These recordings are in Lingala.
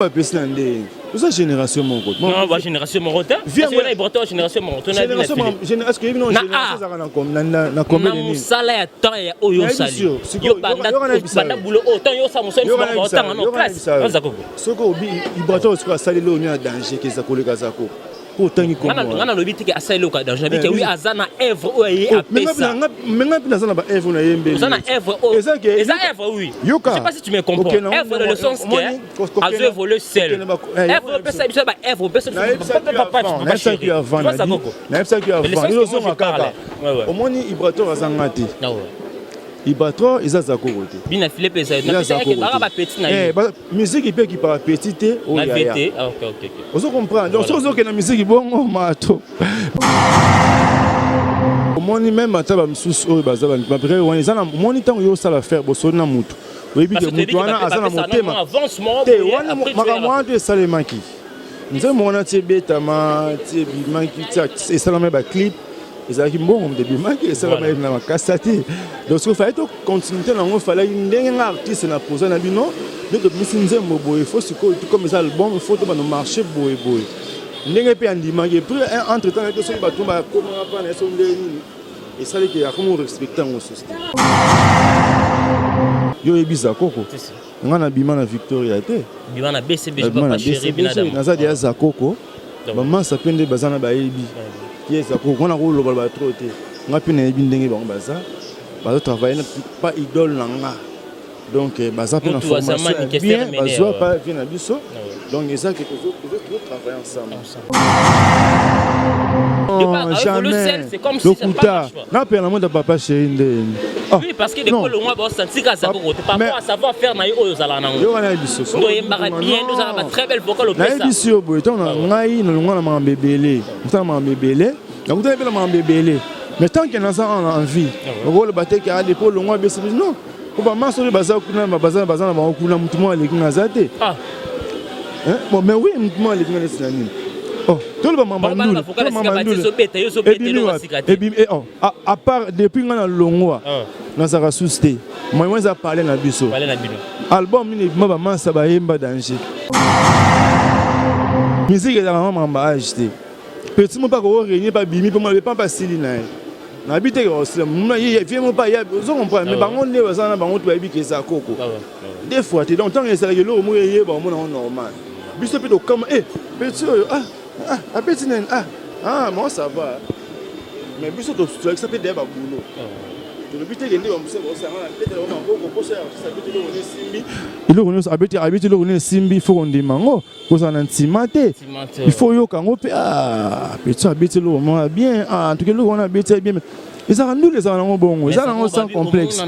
Bapesi na nde oza génération moko. Non, ba génération moko te. Wana ibrato génération moko to na bina fili. Est-ce que yebi non génération ezalaka na combien de mosala ya temps ya oyo osali yo banda banda boulot oyo temps yo osala mosala misusu baotanga no classe oza koko. Soki obi ibrato sikoyo asali eloko nini ya danger keza koleka zako po otangi kombo nga nalobi te ke asali eloko ya danger nabi ke oui aza na œuvre oyo ye apesa. Mais nga mpe naza na ba œuvre na ye mbeli. Oza na œuvre oyo eza œuvre oui. Yoka. Je sais pas si tu me comprends. Œuvre dans le sens que azo évoluer seul. Œuvre opesa biso ba œuvre opesa biso papa papa chéri. Nayebisaki avant yo ozonga kaka omoni Ibrator aza nga te. Ibrator eza Zakoko te. Bina filet pe eza na ba petit na yo. Musique mpe ekipaka petit te oyo yaya. Ozo comprendre donc soki ozokende musique bongo mato. Omoni meme ata ba misusu oyo baza ba wana eza na omoni ntango yo osala faire bosoli na mutu. Oyebi ke mutu wana aza na motema te wana makambo wana to esalemaki nzembo wana ti ebetama ti ebimaki ti esalamaki ba clip ezalaki mbongo moto ebimaki esalamaki na makasa te. Donc soki fallait to continuité na yango, fallaki ndenge nga artiste na posa na bino nde tobimisi nzembo boye, faut sikoyo comme eza album faut tobanda marché boye boye ndenge mpe andimaki. Et puis entre temps nayaki soki bato bakomaka mpa na ye soki ndenge nini esali ke akomi respecte yango susu te. Yo oyebi Zakoko, nga nabima na Victoria te, bima na BCBG papa chéri bina dama naza deya Zakoko. Bamasa mpe nde baza na bayebi ye Zakoko nga nakoloba ba trop te, nga mpe nayebi ndenge bango baza bazo travailler pa idole na nga. Donc baza mpe na formation ya bien, bazwa pa vie na biso. Donc eza ke tozo travailler ensemble. Jamais lokuta napela na monde papa chéri nde. Oui, parce que depuis le mois bon senti ka Zakoko te par rapport à savoir faire na yo oyo ozala nango. Yo wana biso. Ndo yembaka bien, ndo ozala ba très belle vocale opesa. Nayebisi yo boye ntango na ngai nalongwa na makambo ebele, nakutana makambo ebele, nakutana mpe na makambo ebele. Mais tant que naza en vie, okoloba te ke depuis olongwa besi non. Po ba maso oyo baza kuna baza baza na bango kuna mutu moko aleki nga aza te. Ah. Hein? Bon mais oui mutu moko aleki nga neti na nini? Oh, toloba mama ndule, mama ndule. Ebimi wapi? Ebimi eh oh, à part depuis nga na longwa. Nazaka susu te. Moyen eza parler na biso. Parler na bino. Album nini ebima ba masa bayemba danger. Musique ezalaka makambo ya age te. Petit moko ako régner pa bimi pe mwa pampa asili na ye. Nayebi te vie moko pa ya ozo comprendre mais bango nde baza na bango to bayebi ke eza koko. Des fois te donc ntango ezalaka eloko moko eyeba omona yango normal. Biso mpe tokama eh petit oyo ah ah abeti nani ah ah bon ça va. Mais biso tolakisa mpe deya babulo. Tolobi te ke nde bamosusu bakosanga na betela bango maboko mposa ya artiste abeti eloko nini esimbi. Eloko nyonso abeti abeti eloko nini esimbi faut kondima yango. Kozala na ntima te, il faut oyoka yango mpe ah petit abeti eloko moko ya bien, ah en tout cas eloko wana abeti ya bien, ezalaka ndule, ezalaka nango bongo, eza nango sans complexe.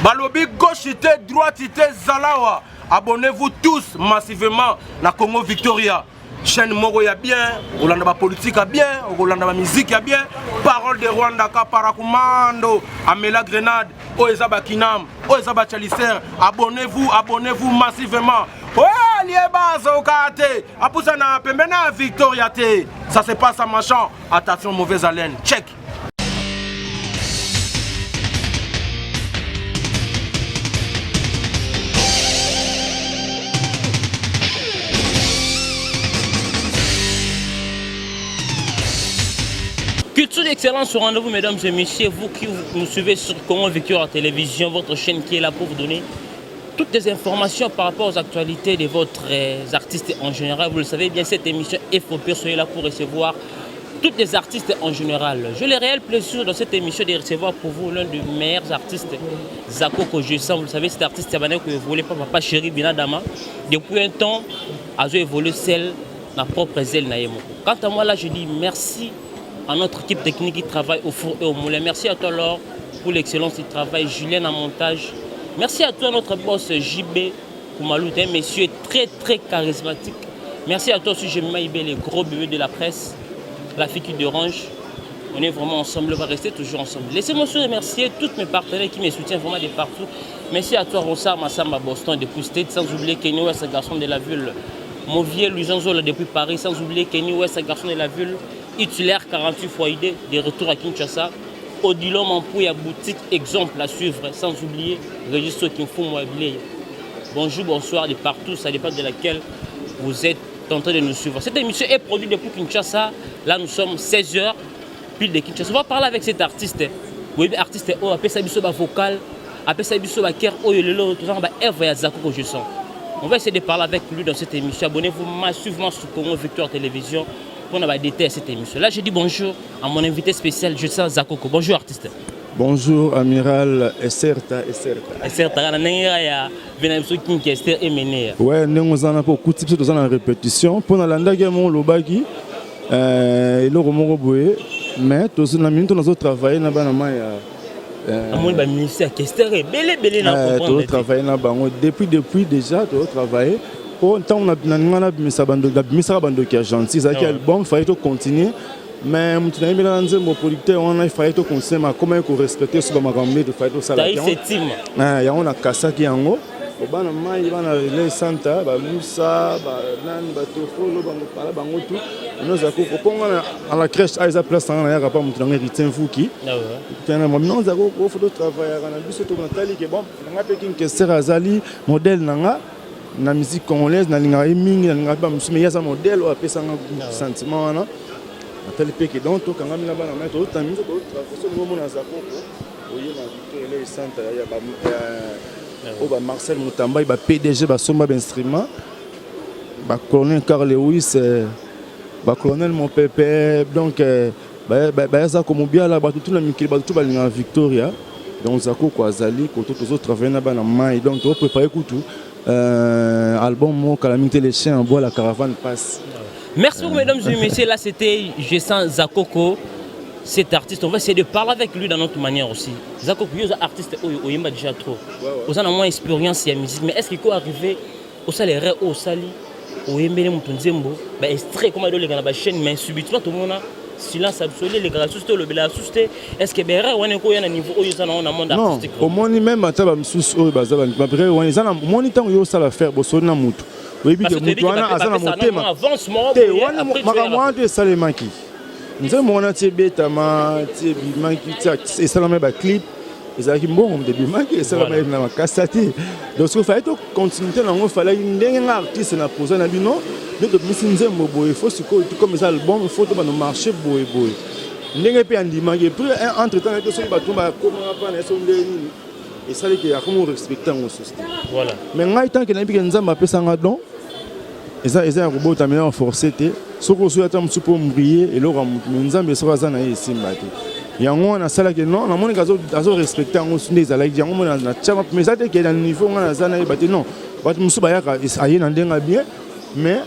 Balobi gauche te droite te zalawa. Abonnez-vous tous massivement na Congo Victoria. Chaîne moko ya bien, okolanda ba politique ya bien, okolanda ba musique ya bien. Parole de Rwanda ka paracommando, amela grenade, oyo eza ba kinam, oyo eza ba chalicer. Abonnez-vous, abonnez-vous massivement. Oh, lieba azoka te, apusana pembeni ya Victoria te. Ça se passe à Machan. Attention mauvaise haleine. Check. Culture d'excellence au rendez-vous, mesdames et messieurs, vous qui nous suivez sur Congo Victoire Télévision, votre chaîne qui est là pour vous donner toutes les informations par rapport aux actualités de votre artistes en général. Vous le savez bien, cette émission FOP, soyez là pour recevoir toutes les artistes en général. J'ai le réel plaisir dans cette émission de recevoir pour vous l'un des meilleurs artistes, Zakoko Justin. Vous le savez, cet artiste que vous voulez pas, papa chéri Binadama. Depuis un temps, a évolué celle, ma propre zèle Naïmoko. Quant à moi, là, je dis merci à notre équipe technique qui travaille au four et au moulin. Merci à toi, Laure. pour l'excellence du travail, Julien en montage. Merci à toi, notre boss JB Koumalou, un monsieur très très charismatique. Merci à toi aussi, Jemima Ibé, le gros bébé de la presse, la fille qui dérange. On est vraiment ensemble, on va rester toujours ensemble. Laissez-moi aussi remercier tous mes partenaires qui me soutiennent vraiment de partout. Merci à toi, Rossard Massamba Boston depuis State, sans oublier Kenny West, garçon de la ville. Movier Luisan Zola depuis Paris, sans oublier Kenny West, garçon de la ville. Hitler 48 fois idée, de retour à Kinshasa. Odilon Mampouya, boutique exemple à suivre, sans oublier Régis Sokinfou Mwablé. Bonjour, bonsoir de partout, ça dépend de laquelle vous êtes en train de nous suivre. Cette émission est produite depuis Kinshasa. Là, nous sommes 16h, pile de Kinshasa. On va parler avec cet artiste. Oui, artiste, oh, appelle ça biso ba vocal, appelle ça biso ba ker, oh, lelo, tout ça, ba œuvre ya Zakoko je sens. On va essayer de parler avec lui dans cette émission. Abonnez-vous massivement sur Congo Victoire Télévision pour avoir détaillé cette émission. Là, je dis bonjour à mon invité spécial, je sens Zakoko. Bonjour artiste. Bonjour amiral Eserta Eserta. Eserta na ndenge ya vena biso King Kester Emene. Ouais, ndenge oza na mpo okuti biso toza na répétition mpo nalandaki ye moko olobaki eloko moko boye, mais na minute nazotravaille na bana mai ya Amoni baministère ya Kester ebele ebele na comprendre te. Tozotravaille na bango depuis déjà, tozotravaille mpo ntango na nga nabimisa nabimisaka Bandoki ya Gentil, ezalaki album, fallait tocontinue, mais moto nayembela na nzembo, producteur wana, fallait tocontinue, makomaki korespecte so bamakambo nde tofallait tosala. Taï Setima. Yango nakasaki yango. Bana mai, bana Relais Santa, bamusa, banani, batofolo, bangopala bango tu nozala koko mpo nga na la crèche a eza place nanga nayaka pa moto nanga Héritier Mfuki. Tena nozala koko fo totravaillaka na biso to natali ke bon nanga mpe King Kester azali modèle na nga na musique congolaise. Nalingaka ye mingi, nalingaka mpe bamosusu, mais ye aza modèle oyo apesanga sentiment wana. Natali mpe ke donc tokangami na bana mai, tozotanga biso, tozotravaille. So omona aza koko oye na Victor Relais Centre ya oyo bamarcel Mutambai, ba PDG basomba bainstrument, bacolonel Carl Lewis, bacolonel Mopepe, donc bayaza komobiala bato tu na mikili, bato tu balingaka Victoria. Donc Zakoko azali koto, tozotravaille na bana mai, donc tozoprépare kutu album moko kala mingi te, Les chiens aboient, la caravane passe. Merci beaucoup, mesdames et messieurs. Là, c'était Gessan Zakoko, cet artiste. On va essayer de parler avec lui dans notre manière aussi. Zakoko, il est artiste, il y déjà trop. Vous avez moins expérience en musique, mais est-ce qu'il peut arriver au salaire au sali, au yembele mutu nzembo, ba extrait comme les gars ba chaîne, mais subitement tout le monde a silence absolu, les gars sous le bela sous. Est-ce que berre wana ko ya na niveau oyo ça na monde Non. artistique? Omoni même ata bamosusu oyo baza babrere wana eza na omoni ntango yo osala faire bosoli na mutu, oyebi ke mutu wana aza na motema te wana makambo wana to esalemaki. Nzembo wana ti ebetama, ti ebimaki, ti esalamaki baclip, ezalaki mbongo moto ebimaki, esalamaki na makasa te. Donc soki fallait tocontinuité nango, fallaki ndenge nga artiste na posa na bino nde tobimisi nzembo boye, faut sikoyo comme eza album, faut tobanda marché boye boye ndenge mpe andimaki. Et puis entre temps nayebi soki bato bakomaka mpa na ye, soki ndenge nini esalaki akomi respecte yango susu te. Mais ngai tant que nayebi ke Nzambe apesanga don, eza ya kobotama, ya force te. Soki ozwi ata mosusu mpo mbrie eloko ya motu, mais Nzambe soki aza na ye esimba te. Yango wana asalaki non, namoniki azorespecte yango nde ezalaki yango mona natiama, mais eza te ke na niveau ngai naza nayeba te. Non, bato mosusu bayaka aye na ndenge ya bien, mais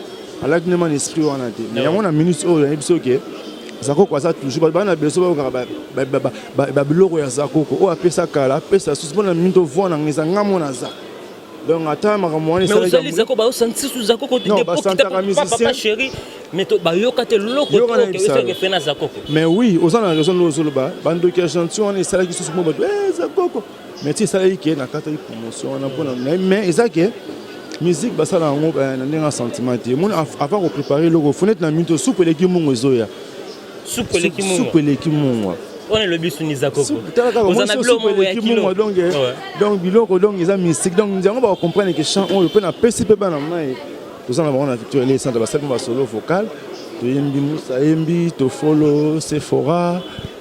alaki ndema na esprit wana te. Mais yango na minute oyo nayebi soki Zakoko aza toujours, bato baa na beso bayokaka babiloko ya Zakoko oyo apesa kala, apesa susu mpona minute ovoi nanga eza nga mona aza. Donc ata makambo wana esalaki Non, basantaka musicien. Chéri, mais bayoka te loko esoki na Zakoko. Mais oui, oza na raison nde ozoloba. Bandoki ya Gentil wana esalaki susu mo bato Zakoko, mais ti esalaki ke nakataki promotion wana mpona, mais eza ke musique basala yango na ndenge ya sentiment te. Omoni, avant koprépare eloko, faut neti na minute supu eleki mongo ezoya. Supu eleki mongo. Supu eleki mongwa. Wana elobi suni Zakoko. Oza na biloko moko ya kilo. Donc biloko, donc eza mystique, donc yango bakocomprendre ke chant oyo mpe napesi mpe bana mai toza na bango na Victoire Ele Centre, basali mpe basolo vocal, toyembi, Musa ayembi, Tofolo, Sephora.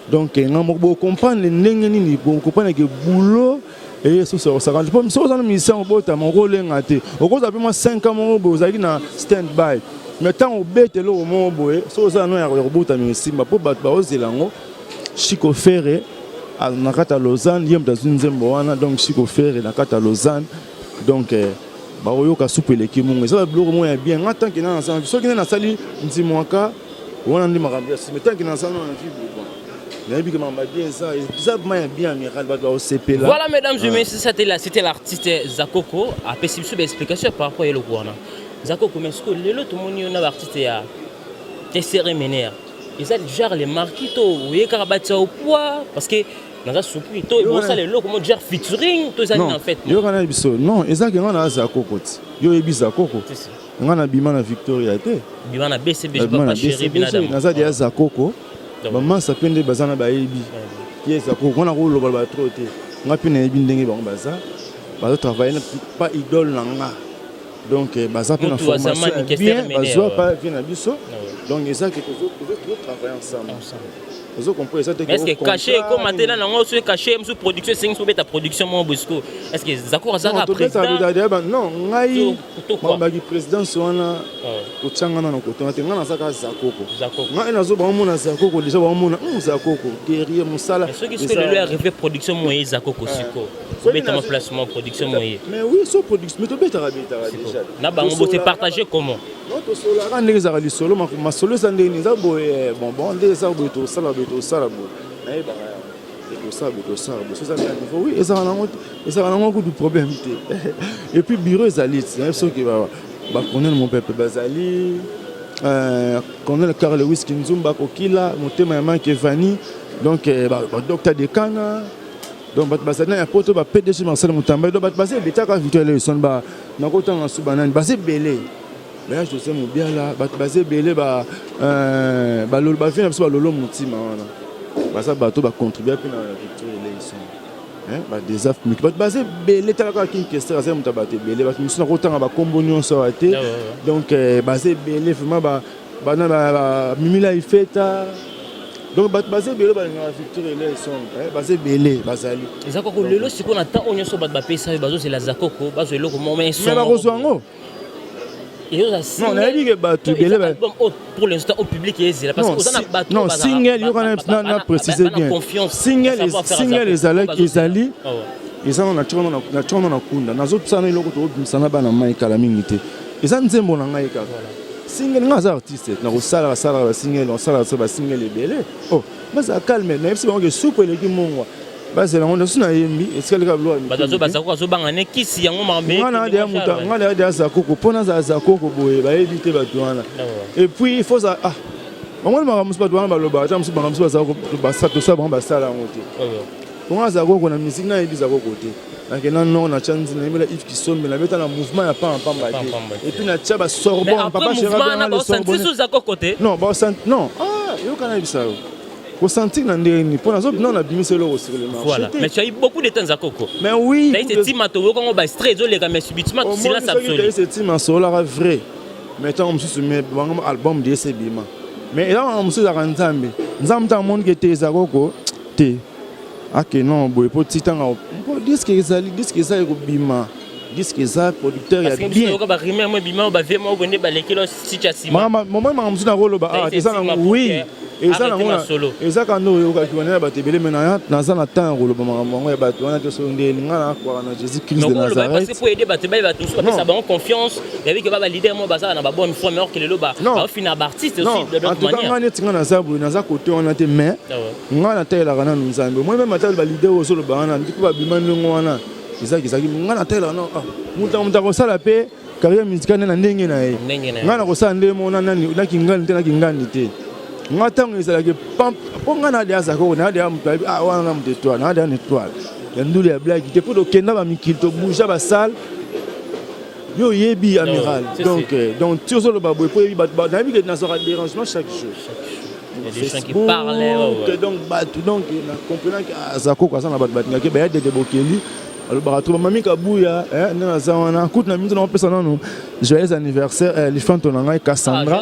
Donc nga moko bocomprendre ndenge nini bocomprendre ke boulot eye susu akosaka mpo soki oza na musicien obotama, okolenga te, okozala mpe mwa 5 ans moko boye ozalaki na stand by, mais ntango obeta eloko moko boye, soki oza no ya kobotama, esimba mpo bato baozela yango. Chico Ferre na kati ya Lausanne, ye moto azwi nzembo wana. Donc Chico Ferre na kati ya Lausanne, donc bakoyoka supu eleki mongo, eza babiloko moko ya bien. Nga tant que na nasala, soki nde nasali ndimwaka wana nde makambo ya nsima, tant que nasala na vie bon. Nayebi ke makambo ya bien eza vraiment ya bien, amiral, bato bakosepela. Voilà, mesdames et messieurs, c'était l'artiste Zakoko apesi biso baexplication par rapport eloko wana. Zakoko, mais sikoyo lelo tomoni yo na baartiste ya SRMNR, eza genre le marquis to oye kaka batia au poids, parce que naza surpris to bosala eloko mo genre featuring to eza nini en fait? Yoka na biso, non, ezaki nga na Zakoko ti yo oyebi Zakoko. Nga na bima na Victoria te. Bima na BCBG, papa chéri Binadam. Naza deya Zakoko. Bamasa mpe nde baza na bayebi ye Zakoko nga nakoloba loba trop te. Nga mpe nayebi ndenge bango baza, bazotravaille pa idole na nga, donc baza mpe na formation ya bien, bazwa pa vie na biso, donc eza ke tozotravaille ensemble, ozo comprendre, eza te. Est-ce que cachet ekoma te na nango? Soki cachet mosusu, production esengi so obeta production moko boye sikoyo, est-ce que Zakoko azaka président? Non, ngai baki présidence wana kotianga nano kotanga te. Ngai naza kaka Zakoko. Ngai nazo baomona Zakoko déjà, baomona Zakoko guerrier, mosala. Soki soki lelo arrivé production moye Zakoko sikoyo obetama placement production moye? Mais oui, so production, mais tobetaka betaka déjà. Na bango bote partager comment? Non, tosolaka ndenge ezalaka lisolo, masolo eza ndenge eza boye, bon bon, nde eza boye, tosala boye, tosala boye, nayebaka yango, tosala boye, tosala boye. So eza na niveau, oui, ezalaka nango, ezalaka nango kutu problème te. Et puis bureau ezali ti nayebi soki bacolonel mon peuple bazali, colonel Carl Lewis Kinzumba Kokila motema ya Mike Evani, donc badocteur Dekana, donc bato bazali na ya poto, ba PDG Marcel Mutamba, donc bato baza ebetaka Victoire Eleison, nakotanga su banani, baza ebele, baya José Mobiala, bato baza ebele, bavie na biso, balolo motima wana, baza bato bacontribue mpe na Victoire Eleison, badesaf miki, bato baza ebele. Tala kaka King Kester, aza moto ya bato ebele, bato mosusu nakotanga bakombo nyonso awa te. Donc baza ebele vraiment, bana Mimila Ifeta, donc bato baza ebele balingaka Victoire Eleison, baza ebele bazali. Eza koko lelo sikoyo na temps oyo nyonso bato bapesa oyo bazozela Zakoko bazwa eloko moko. Mais bakozwa yango. Non, nayebi ke bato ebele Pour l'instant au public ezela, parce que oza na bato. Non, single, yoka na préciser bien, single ezalaki, ezali, eza na tiongo na kunda, nazopesa na eloko tokobimisa na bana mai kala mingi te. Eza nzembo na ngai kaka single. Ngai aza artiste, nakosalaka salaka basingle, nakosalaka basingle ebele. Oh, bazala calme, nayebisi bango ke supu eleki mongwa, bazela yango nyonso nayembi, etikali kaka biloko. Bato bazako azobanga ne kisi yango. Nga na deya Zakoko mpo nazala Zakoko boye, bayebi te bato wana. Et puis il faut ah bango makambo mosusu bato wana balobaka ta mosusu, makambo mosusu tosala bango basala yango te. Bongo Zakoko na musique nayebi Zakoko te. Nakenda nord, natya nzina, nayembela Yves Kisombe, nabeta na mouvement ya pamba pamba te, et puis natya basorbonne, papa. Non. Non, ah, yoka, nayebisa yo kosentir na ndenge nini mpo nazo non, nabimisa eloko sur le marché. Voilà, mais tu as eu beaucoup de temps, Zakoko. Mais oui. Taïs tima toyokango ba stress ezoleka, mais subitement silence absolu. Taïs tima asololaka vrai, mais ntango mosusu, mais bango album de ese ebima, mais eza makambo mosusu ezalaka Nzambe. Nzambe ntango amoniki ete Zakoko te ake non boye mpo ti ntango mpo disque ezali, disque eza ekobima, disque eza producteur ya bien. Mama, makambo mosusu nakoloba eza nango, oui, eza nango, eza kaka nde oyokaki wana ya bato ebele, mais naza na temps ya koloba makambo yango ya bato wana te. So nde nga nakwaka na Jésus Christ de Nazareth. Po aider bato baye, bato mosusu bapesa bango confiance, yabi ke ba baleader mo bazala na babonne foi, mais or ke lelo baofina baartiste aussi de d'autres manières. En tout cas, nga neti nga naza boye, naza kote wana te, mais nga natayelaka nanu Nzambe. Moi même ata baleader oyo ozoloba wana ndiko babima ndenge wana, ezalaki ezalaki, nga natayelaka nano moto akosala mpe carrière musicale na ndenge na ye. Ngai nakosala ndenge moko nakingani te, nakingani te. Nga ntango ezalaki mpo ngai na deya Zakoko, na deya moto ayebi wana na moto étoile, na deya na étoile ya ndulu ya blaki te, mpo tokenda bamikili, tobouja basale, yo oyebi amiral. Donc ti ozoloba boye mpo oyebi, nayebi ke nazwaka dérangement chaque jour. Facebook, donc bato, donc na comprenant ke Zakoko aza na bato batingaki baya dede bokeli alobaka to bamami Kabuya nde naza wana kutu na mingi. Naopesa nanu joyeux anniversaire lifanto na ngai Cassandra.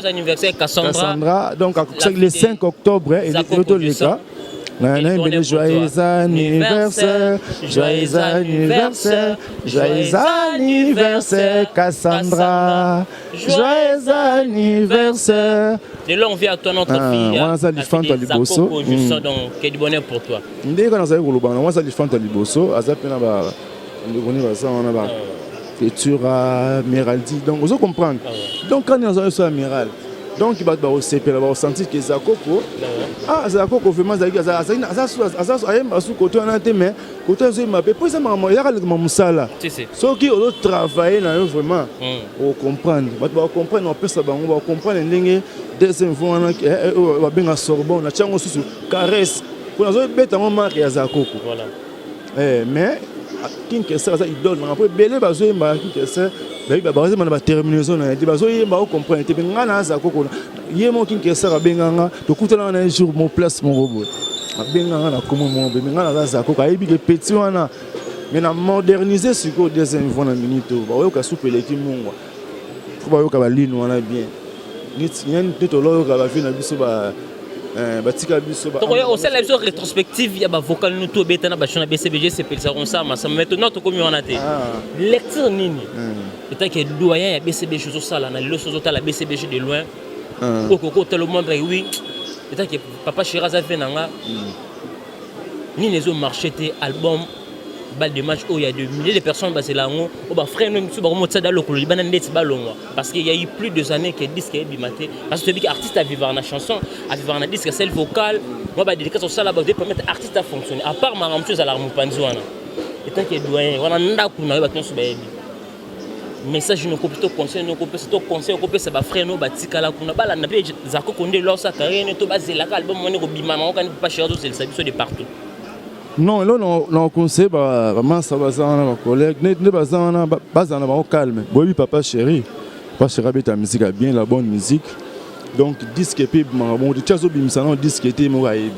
Cassandra, donc le 5 octobre elotoleka nayembele joyeux anniversaire, joyeux anniversaire, joyeux anniversaire Cassandra, joyeux anniversaire. De longue vie à toi, notre fille. Wana aza lifanto ya liboso. Donc que du bonheur pour toi. Ndenge kaka nazali koloba na wana, aza lifanto ya liboso, aza mpe na bandeko nde baza wana, ba Ketura Meraldi, donc ozo comprendre. Donc kani nazali so amiral. Donc bato bakosepela, bakosentir ke Zakoko, ah, Zakoko vraiment azalaki, ayemba su kote wana te, mais kote azoyemba mpe, mpo eza makambo eyaka lekama mosala. Soki ozotravaille na yo vraiment, okocomprendre, bato bakocomprendre, opesa bango bakocomprendre ndenge deuxième voix wana oyo babenga Sorbonne, natia yango susu caresse mpo nazobeta yango marque ya Zakoko. Mais King Kester aza idole nanga, mpo ebele bazoyemba King Kester, bazoyemba na baterminaison na ye te, bazoyemba ocomprendre te. Mpe ngai na Zakoko, ye moko King Kester abenganga, tokutanaka na ye jour mo place moko boye, abenganga na komo moko boye, me ngai naza Zakoko, ayebi ke petit wana. Mais na moderniser sikoyo deuxième voix na minute oyo, baoyoka supu eleki mungwa, fo bayoka baline wana bien, neti toloyoka bavie na biso batika biso. Tokoya osala biso rétrospective ya bavocal nu to obeta na basho na BCBG, sepelisa konsala masamba. Maintenant tokomi wana te. Lecture nini etake doyen ya BCBG ozosala na lelo? So ozotala BCBG de loin, okoki otala omondre, oui, etake papa chéri aza ve na nga, nini ezomarche te? Album Balle de match oyo ya de milliers de personnes bazela yango, oyo bafrère no misu bakomotia da lokolo libanda ndeti balongwa, parce que y a eu plus de années que disque ebima te, parce que toyebi ke artiste avivaka na chanson, avivaka na disque, asali vocal mwa badédicace, osala bato permettre artiste a fonctionner. À part makambo mosusu ezalaka mopanzi wana, etant que doyen wana, ndako na yo bato nyonso bayebi, message nokopesa to conseil nokopesa to conseil okopesa bafrère no batikala kuna, balanda mpe Zakoko nde losa carrière to bazelaka album wana ekobima nango kani papa chéri azozelisa biso de partout? Non, elo na conseil bamasa baza wana, bacollègue nde baza wana, bazala na bango calme. Boyebi papa chéri, papa chéri abeta musique ya bien, la bonne musique. Donc disque epe ebimaka bongo te, ti azobimisa nano disque te, moko ayebi.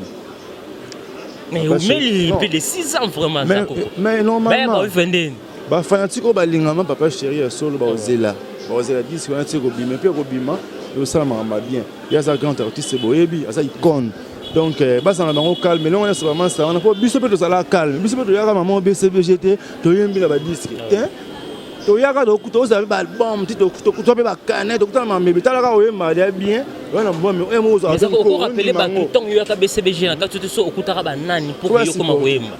Mais omeli plus de 6 ans vraiment. Mais normalement bafanatike oyo balingama papa chéri ya solo bakozela, bakozela disque wana ti ekobima, mpe ekobima, ekosala makambo ya bien. Ye aza grand artiste, boyebi, aza icône. Donc bazala na bango calme, elongo nyonso bamasa wana, mpo biso mpe tozala calme. Biso mpe toyaka mama BCBG te, toyembi na badisque te, toyaka tozala mpe baalbum ti tokuta mpe bakane, tokutana mamebe. Talaka oyembaka ya bien wana, mbwame oyo moko. Okorappeler bato ntango yoyaka BCBG na kati te, so okutaka banani mpo yokoma koyemba?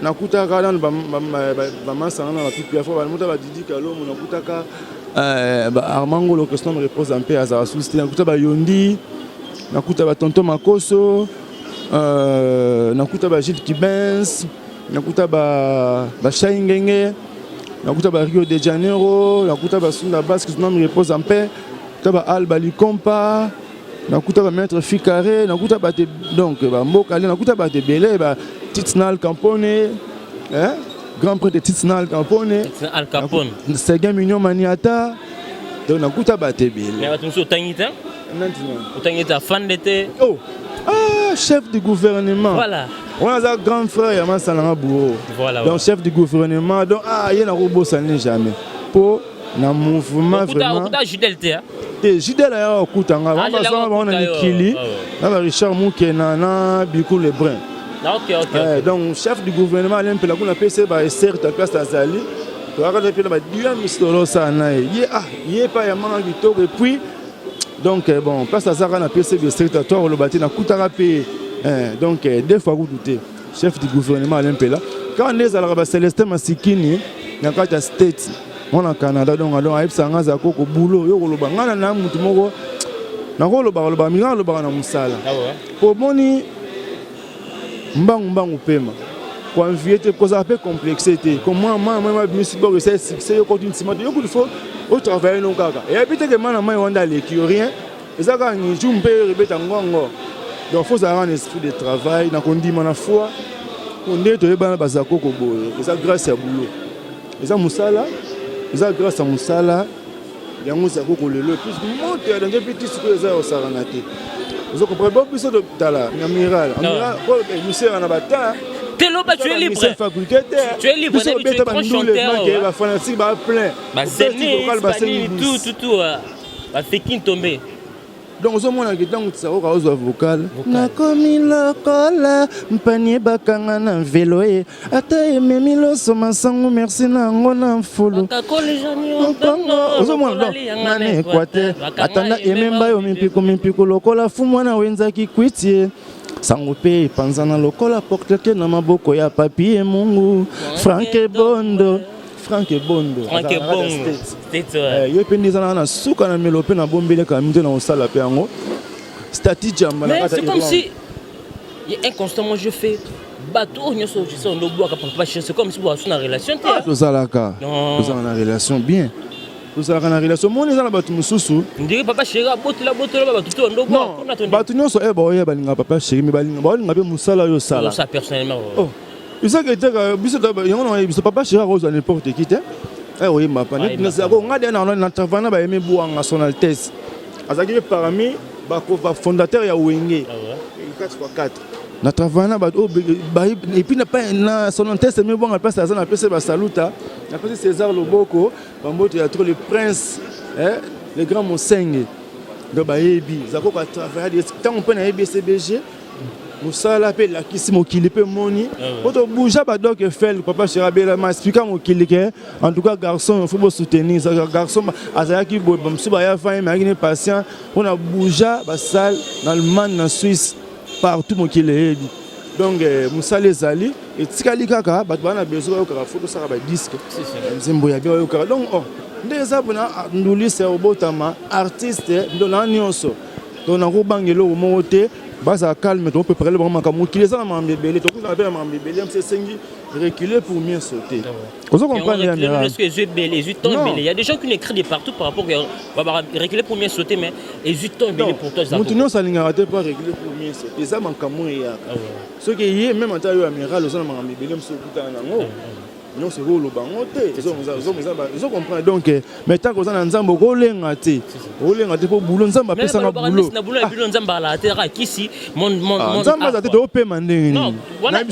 Nakutaka nanu bamasanga na bapipi afo bamuta, badidi Kalomo, nakutaka Armangolo, que son âme repose en paix, azala susi te. Nakuta bayondi, nakuta batonton Makoso, nakuta bagilles Kibens, nakuta bashai Ngenge, nakuta ba Rio de Janeiro, nakuta basunda Basque, son âme repose en paix, nakuta ba Alba Likompa, nakuta bamaître Ficarré, nakuta bato, donc bamboka ale, nakuta bato ebele, ba Titnal Campone, grand prêtre Titnal Campone. Al Capone. Seguin Mignon Maniata. Donc nakuta bato ebele. Bato mosusu otangi te, otangi te, afande te. Oh ah, chef du gouvernement. Voilà. Wana aza grand frère ya masalanga bourreau. Voilà. Donc chef du gouvernement, donc ah, ye nakobosani jamais mpo na mouvement vraiment. Okuta Judel te? Te, Judel aya okutanga bazanga bango na mikili na ba Richard Mukena na Biku Lebrun. Donc chef du gouvernement ale mpela kuna apesi baeserte place azali, toyaka mpe na badia misolo osala na ye, ye ah, ye epai ya manga kitoko. Et puis donc bon, place azaka na pesi district to akoloba te, nakutaka mpe donc deux fois kutu te. Chef du gouvernement Alain Mpela, kaka nde ezalaka bacélestin Masikini na kati ya state mwana Canada. Donc donc ayebisaka nga azala koko bulo yo koloba ngai na mutu moko nakolobaka lobaka mingi, alobaka na mosala po omoni mbangu mbangu pema koenvie te, kozala mpe complexe te. Mwana mwana abimisi boko esali succès, yo koti nsima te, yo kutu faut otravaille no kaka eyebi te ke mwana mai wanda aleki yo rien, eza kaka niju mpe ebeta ngongo. Donc faut ozalaka na esprit de travail, na kondima na foi, po nde toyebana bazala koko boye, eza grâce ya boulot, eza mosala, eza grâce ya mosala yango eza koko lelo. Epuis moto ya danger mpe ti sikoyo eza ya kosakana te, ozo comprendre? Bo biso totala amiral, amiral misera na bata. Te, loba, tu es libre. Faculté te. Tu es libre, tu es grand chanteur. Bafanatique ba plein. Bazénith, banini, tout tout tout, bafekin tombe. Donc ozomonaka ntango tisakoka ozwa vocal, nakomi lokola mpani bakanga na velo ye, ata ememi loso masango, merci na yango na mfulu. Ozomona donc nana Équateur atanda ememba yo mimpiku mimpiku lokola fu mwana wenzaki kwiti ye, sango mpe epanzana lokola porteke na maboko ya papie mungu Franke Bondo. Frank Ebondo. Frank Ebongo. State, ouais. Ye mpe nde eza na suka na melo mpe nabombeleka mi te na kosala mpe yango stati jamba na Mais kati ya c'est comme Irlande. si inconstamment je fais bato oyo nyonso je sais ondobwaka papa chéri, c'est comme si boasu na relation te. Ah, tozalaka. Non. Tozalaka na relation bien, tozalaka na relation. Moni eza na bato mosusu. Ndenge papa chéri abotela botela bato te, ondobwaka mpona Non, bato nyonso oyo baoya balingaka papa chéri, mais balinga baolinga mpe mosala oyo osala. Ça personnellement. Oh, ezaka eteka biso yango na biso. Papa chéri akozwa n'importe qui te oyemba pa. Ayemba. Nga de na travail na bayemi bwanga, son altesse azalaki mpe parmi bafondateur ya Wenge. Ah ouais. 4x4 na travail na bato oyo et puis na son altesse emi bwanga, place aza, napesi basaluta, napesi César Loboko bamboto ya trop, le prince, eh, le grand Mosenge. Donc bayebi Zakoko atravaille ntango mpe nayebi SBG, mosala mpe elakisi mokili mpe moni po tobouja badok Eiffel. Papa chéri abelama explika mokili ke en tout cas garçon, faut bosoutenir garçon. Azalaki boye, bamosusu baya fa ye, me ayaki ne patient mpona bouja basale na Allemagne, na Suisse, partout mokili eyebi. Donc mosala ezali, etikali kaka bato baa na besoin bayokaka, faut tosala badisque nzembo ya bien bayokaka. Donc oh, nde eza mpona ndulise obotama artiste ndo na nyonso. Donc nakobanga eloko moko te, bazala calme, topréparele bango makambo. Mokili eza na makambo ebele, tokutana mpe na makambo ebele mpe esengi reculer pour mieux sauter. Ozo comprendre ya Mira? Parce que ezwi ebele, ezwi temps Non. ebele. Il y a des gens qui nous écrivent de partout par rapport à reculer pour mieux sauter, mais ezwi temps ebele pour toi. Motu nyonso alingaka te mpo reculer pour mieux sauter, eza makambo eyaka. Ah ouais. Soki ye même ata yo amiral oza na makambo ebele mosusu okutana nango nyonso, ekoloba yango te, ezo comprendre. Donc mais tant oza na Nzambe, okolenga te, okolenga te mpo bulo Nzambe apesanga bulo. Na bulo na bino, Nzambe alaka te, kaka kisi mon Nzambe aza te, toopema ndenge nini? Wana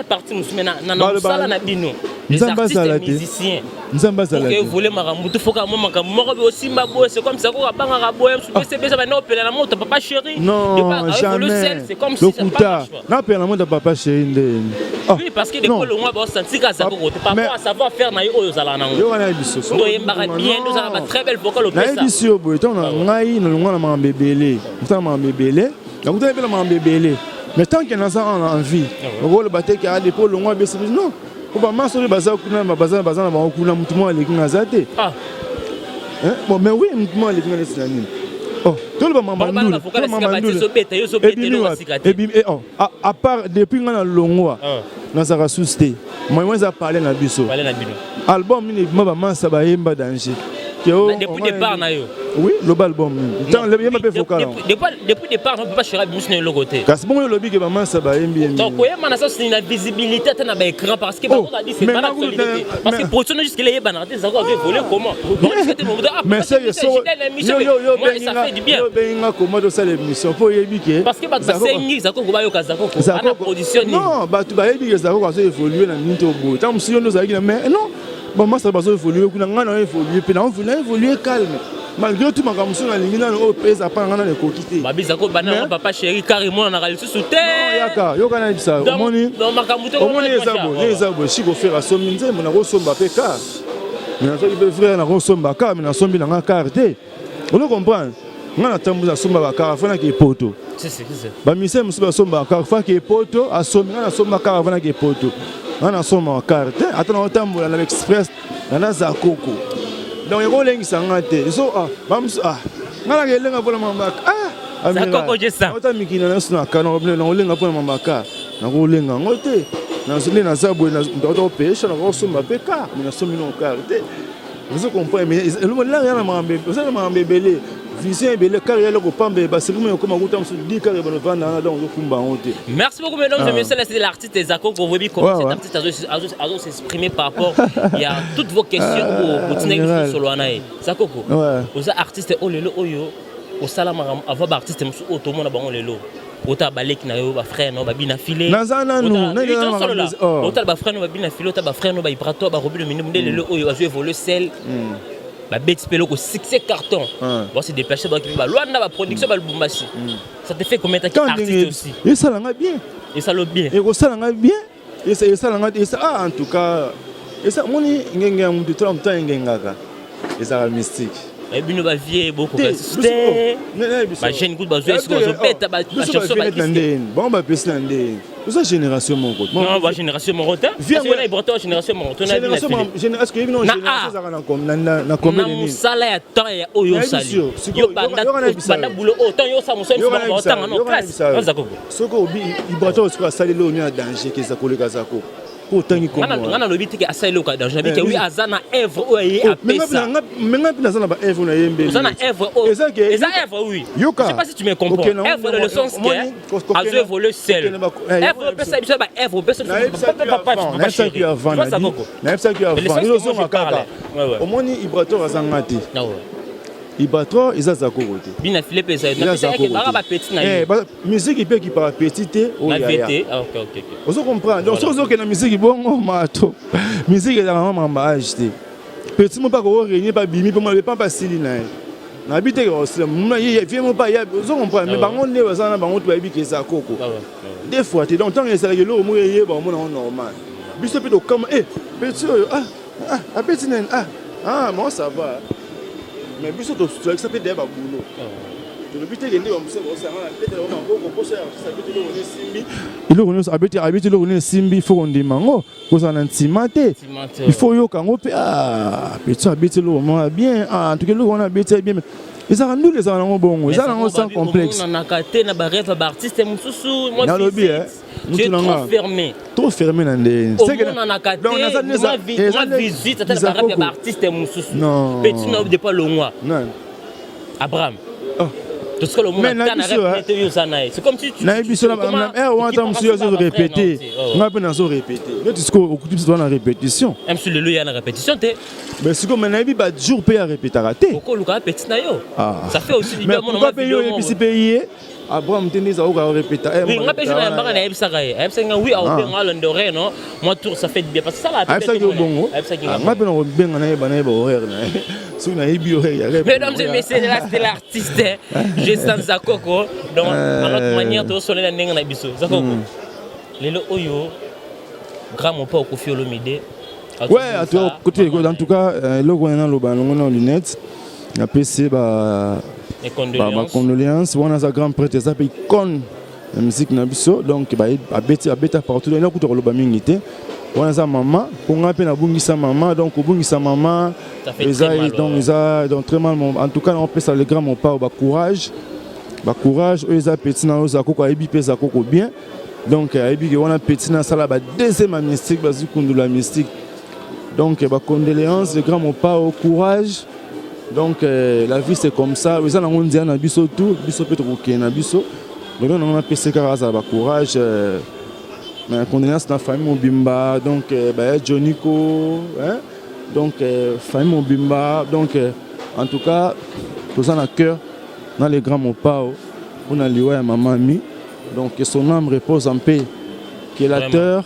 parti mosusu, mais na mosala na bino, les Nzambe artistes azala te. musiciens, Nzambe azala te. Évolue makambo te, foka mwa makambo moko boye osimba boye, c'est comme ça koka abangaka boye, mosusu bana opela na moto papa chéri. Non, jamais. C'est comme si ça Lokuta, napela na moto papa chéri ndeni? Oui, parce que depuis longwa baosanti kaka Zakoko te par rapport à savoir faire na ye oyo ozalaka nango. Yo wana yebi soso. Ndo oyembaka bien, ndo ozalaka ba très belle vocal opesa. Nayebisi yo boye, ntango na ngai nalongwa na makambo ebele, nakutana makambo ebele, nakutana mpe na makambo ebele, mais tant que naza en vie, okoloba te ke ade mpo olongwa besi. Non, po bamaso oyo baza kuna, baza na bango kuna, motu moko aleki nga aza te. Bon, mais oui, motu moko aleki nga neti na nini? Oh, toloba mamandule ebimi. À part depuis nga na longwa, nazalaka susu te. Moyen eza pale na biso, album nini ebima bamasa bayemba danger? Depuis départ na yo. Oui, loba album nini yemba mpe vocal. Depuis départ, on peut pas chéri biso na eloko te. Kasi bongo olobi ke bamasa bayembi. Donc koyemba na sens na visibilité ata na baécran, parce que bango dit c'est pas l'actualité, parce que production jusque là yebana te Zako avait volé comment. Mais c'est moi, ça fait du bien. Yo benga comment tosala émission mpo oyebi ke Parce que bato basengi Zakoko, bayoka Zakoko ana production nini. Non, bato bayebi ke Zakoko azo évolue na nini to boye. Ntango mosusu yo nde ozalaki na, mais non, bamasa bazo évolue kuna, ngai na évolue mpe na évolue calme malgré tout. Makambo mosusu nalingi nano oyo mpe eza mpa na ngai nano ekoki te. Babizako bana papa chéri carrément nanaka lisusu te. Yaka yoka, nayebisa, omoni omoni eza boye, eza boye. Siko frère asombi nzembo, nakosomba mpe car, mais nazwaki mpe frère, nakosomba car, mais nasombi nanga car te. Ozo comprendre? Nga natambuza, nasomba bacar afanaki epoto. Bamisele mosusu basombaka car faki epoto asombi, nga nasomba car afanaki epoto. Nga nasombaka car te, ata naotambola na express na naza koko. Donc ekolengisa nga te. So bamosusu nga naka elenga mpona mambaka. Ota mikili na nyonso na nakolenga mpona mambaka, nakolenga yango te. Nde naza boye, opesha nakosomba mpe car, mais nasombi no car te. Ozo comprendre? Mais eloko ya na makambo, oza na makambo ebele, vision ebele. Car ya eloko pamba, basepumi okoma kuta mosusu 10 car ebano vanda wana, donc ozokumba yango te. Merci beaucoup, mesdames et messieurs. Là, c'est l'artiste Zakoko. Vous voyez comment cet artiste a s'exprimer par rapport il y a toutes vos questions au solo wana. Zakoko, oza artiste oyo lelo oyo osala makambo avant baartiste mosusu oyo tomona bango lelo. Ota baleki na yo, bafrère na yo babina file. Naza nanu. Otala bafrère no babina file, ota bafrère no baibrato barobi domine nde lelo oyo bazo évolue sel, babeti mpe eloko succès carton, base déplacer, baki mpe balwanda, baproduction balubumbashi. Ça te fait combien de temps artiste aussi? Esalanga bien. Esalo bien. Ekosalanga bien, esalanga. Ah, en tout cas esa moni ngenge ya mutu tola motu ayengengaka, ezalaka mystique. Bino bavie bokoka te, bajeune kutu bazwa esika bazobeta bachanson. Na ndeni bango bapesi na ndeni. Oza génération moko. Non, ba génération moko te. Wana Ibrator génération moko to na génération, est-ce que yebi non génération ezalaka na combien de mosala ya temps ya oyo osali yo, banda boulot oyo, temps yo osala mosala, otanga no classe, oza koko. Soki obi Ibrator, soki asali eloko nini ya danger keza koleka Zako po otangi? Nga nalobi teke asali eloko ya danger, nabi ke oui, aza na œuvre oyo ye apesa. Mais nga mpe naza na baœuvre na ye mbeli. Oza na œuvre oyo eza œuvre, oui. Yoka. Je sais pas si tu me comprends, œuvre dans le sens que azo évoluer seul, œuvre opesa biso ba œuvre opesa. Nayebisaki avant, nayebisaki avant, ozonga kaka. Omoni, Ibrator azanga te, Ibrator eza Zakoko te. Bina Philippe eza bapetit na ye. Musique mpe ekipaka petit te. Oyo ozo comprendre, donc soki ozokende musique bongo mato, musique ezalaka makambo age te. Petit mo mpe akokorenie mpe abimi mpe lepa mpe asili na ye. Nayebi te vie mo mpe aya, ozo comprendre, mais bango nde baza na bango to bayebi ke eza koko des fois te. Donc ntango ezalaka eloko moko eyeba, omona yango normal. Biso mpe tokama e petit oyo, ah ah, abeti nani, ah ah, bon, ça va. Mais biso tolakisa mpe deya babulo, tolobi teke nde bamosusu baosanga betela maboko mposo ya artiste abeti eloko nini esimbi, eloko nyonso abeti, abeti eloko nini esimbi, il faut kondima yango, kozala na ntima te, il faut oyoka yango mpe. Ah, petit abeti eloko moko bien. Ah, en tout cas eloko wana abeti bien, ezalaka ndule, ezalaka nango bongo, eza nango sans complexe. Omonanaka te na barêve ya baartiste mosusu. Nalobi mutu nanga fermé. Trop fermé na ndenge? Omonanaka te mwa visite ata na barêve ya baartiste mosusu. Petit na depuis longwa Abraham, tosika lomona ta na rêve te, yo oza na ye, c'est comme si nayebi biso na heure wana, ta mosusu azo répété, ngai mpe nazo répété. Neti sikoyo okuti biso toza na répétition. Msu lelo ya na répétition te. Mais sikoyo, mais nayebi bajour mpe ya répétaka te. Okoluka petit na yo, ça fait aussi du bien. Pourquoi mpe yo oyebisi mpe ye Abraham te nde ezalaka répéta? Oui, nga mpe jour na yambaka, nayebisaka ye, ayebisaki nga oui, aobenga alanda horaire. Non, moi tour, ça fait du bien parce que ça la Ayebisaki yo bongo? Nga mpe nakobenga, nayeba horaire na ye. Soki nayebi horaire ya rép. Mesdames et messieurs, là c'était l'artiste Gestan Zakoko. Donc à notre manière tozosolela ndenge na biso. Zakoko, lelo oyo grand mopao Koffi Olomide. Ouais, côté, en tout cas eloko wana naloba yango na lunette, napesi ba bacondoléance wana. Aza grand prêtre, eza mpe icône ya musique na biso, donc abeti, abeta partout. Donc kuta koloba mingi te, wana aza mama mpo ngai mpe nabungisa mama. Donc kobungisa mama eza, donc eza donc très mal. En tout cas naopesa le grand mopao bacourage, bacourage oyo eza petit na oyo Zakoko ayebi mpe Zakoko bien. Donc ayebi ke wana petit na asala ba deuxième ya mystique, bazwi kundula mystique. Donc bacondoléance, le grand mopao, courage. Donc la vie, c'est comme ça, eza nango nzela na biso tout, biso mpe tokokende na biso. Lelo nango napesi kaka azala bacourage, mais condoléance na famille mobimba, donc baya Joniko, hein? Donc famille mobimba, donc en tout cas toza na cœur na le grand mopao mpona liwa ya mama mi. Donc que son âme repose en paix, que la terre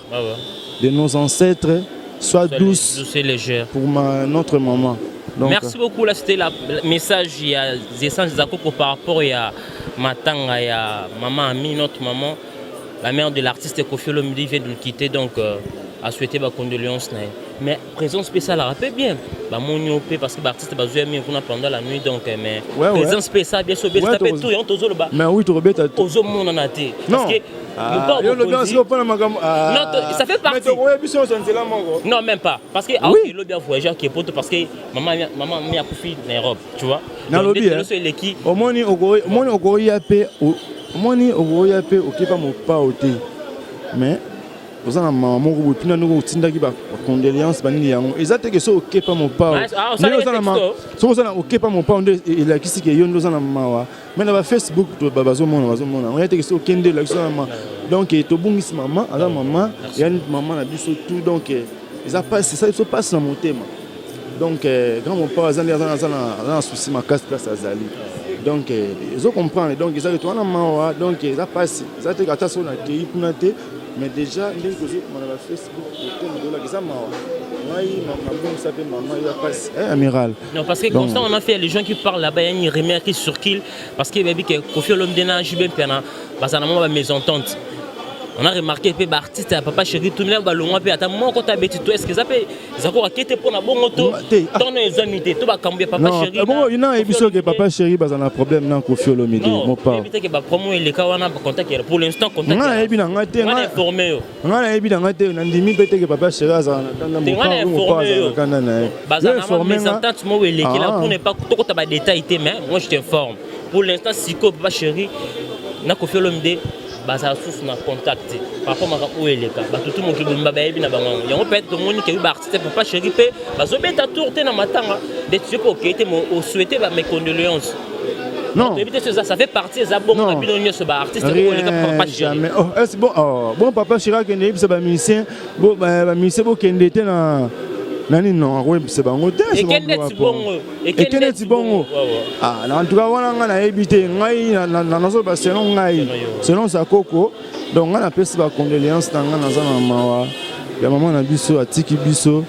de nos ancêtres soit douce, douce et légère pour notre maman. Donc, merci beaucoup. Là, c'était le message. Il y a Zessan Zakoko par rapport à Matanga, il y a maman Ami, notre maman, la mère de l'artiste Koffi Olomide vient de nous quitter. Donc, à souhaiter ma condoléance. Mais présence spéciale, rappelez bien. Bah, mon parce que l'artiste va jouer pendant la nuit. Donc, mais présence spéciale, bien sûr, bien sûr, tout, tout, Mais oui, tu rebelles. Ozomonana te. Parce que Ah, non, ça fait partie. Non, même pas. Parce que oui, lobi a voyagé qui est parce que maman mi akufi na Europe, tu vois. Nalobi omoni, omoni okoya mpe, omoni okoya mpe okepa mopao te, mais oza na mama moko boye mpina ndenge otindaki bacondoléance banini. Yango eza teke soki okepa mopao, soki oza na okepa mopao nde elakisi ke yo nde oza na mawa. Mais na bafacebook bazomona, bazomona oya teke soki okende elakisi oza na mawa. Donc tobungisi mama, aza mama ya mama na biso tout. Donc eza pasi, esali biso pasi na motema. Donc grand mopao aza nde aza na souci makasi place azali. Donc ezo comprendre, donc eza to wana mawa. Donc eza pasi, eza te ata soki nakei kuna te, mais déjà ndenge tozokoma na bafacebook, motema tolaka, eza mawa. Ngai nabongisa mpe mama ya pasi, amiral. Non, parce que comme ça, on a fait les gens qui parlent là-bas, il y a une rumeur qui circule parce que baby que Koffi Olomide na JB Mpiana bazana mwa ba mésentente. On a remarqué mpe baartiste ya Papa Chéri tumina balongwa mpe ata moko ta beti to. Est ce que eza mpe eza koka te mpo na bongo to ntono ezwami te to bakambo ya Papa Chéri? Bongo nayebi soki Papa Chéri baza na problème na Kofi Olomide. Mopao. Yebi te ke bapromo eleka wana, contact pour l'instant, contact. Nga nayebi na ngai te. Nga informé yo. Nga nayebi na ngai te, nandimi mpe te ke Papa Chéri azala na kanda. Mopao azala na kanda na ye. Bazala na mésentente moko elekela, pour ne pas tokota badétail te, mais moi je t'informe pour l'instant, sikoyo Papa Chéri na Kofi Olomide bazala susu na contact par rapport makambo oyo eleka. Bato tu mokili bobimba bayebi na bango yango. Peut-être tomoni ke baartiste Papa Chéri mpe bazobeta tour te na matanga ndeti yo mpe okei te, osouhaite ba mes condoléances. Non. Toyebi te so ça fait partie, eza bongo na bino nyonso baartiste okoleka Papa Chéri. Oh, est bon, oh, bon, Papa Chéri akende yebisa bamusicien, bamusicien bokende te na nani? Non, akoyebisa bango te. Ekende ti bongo. Ekende ti bongo. En tout cas wana ngai nayebi te. Ngai nazoloba selon ngai, selon Zakoko. Donc ngai napesi bacondoléance na ngai, naza na mawa ya mama na biso atiki biso.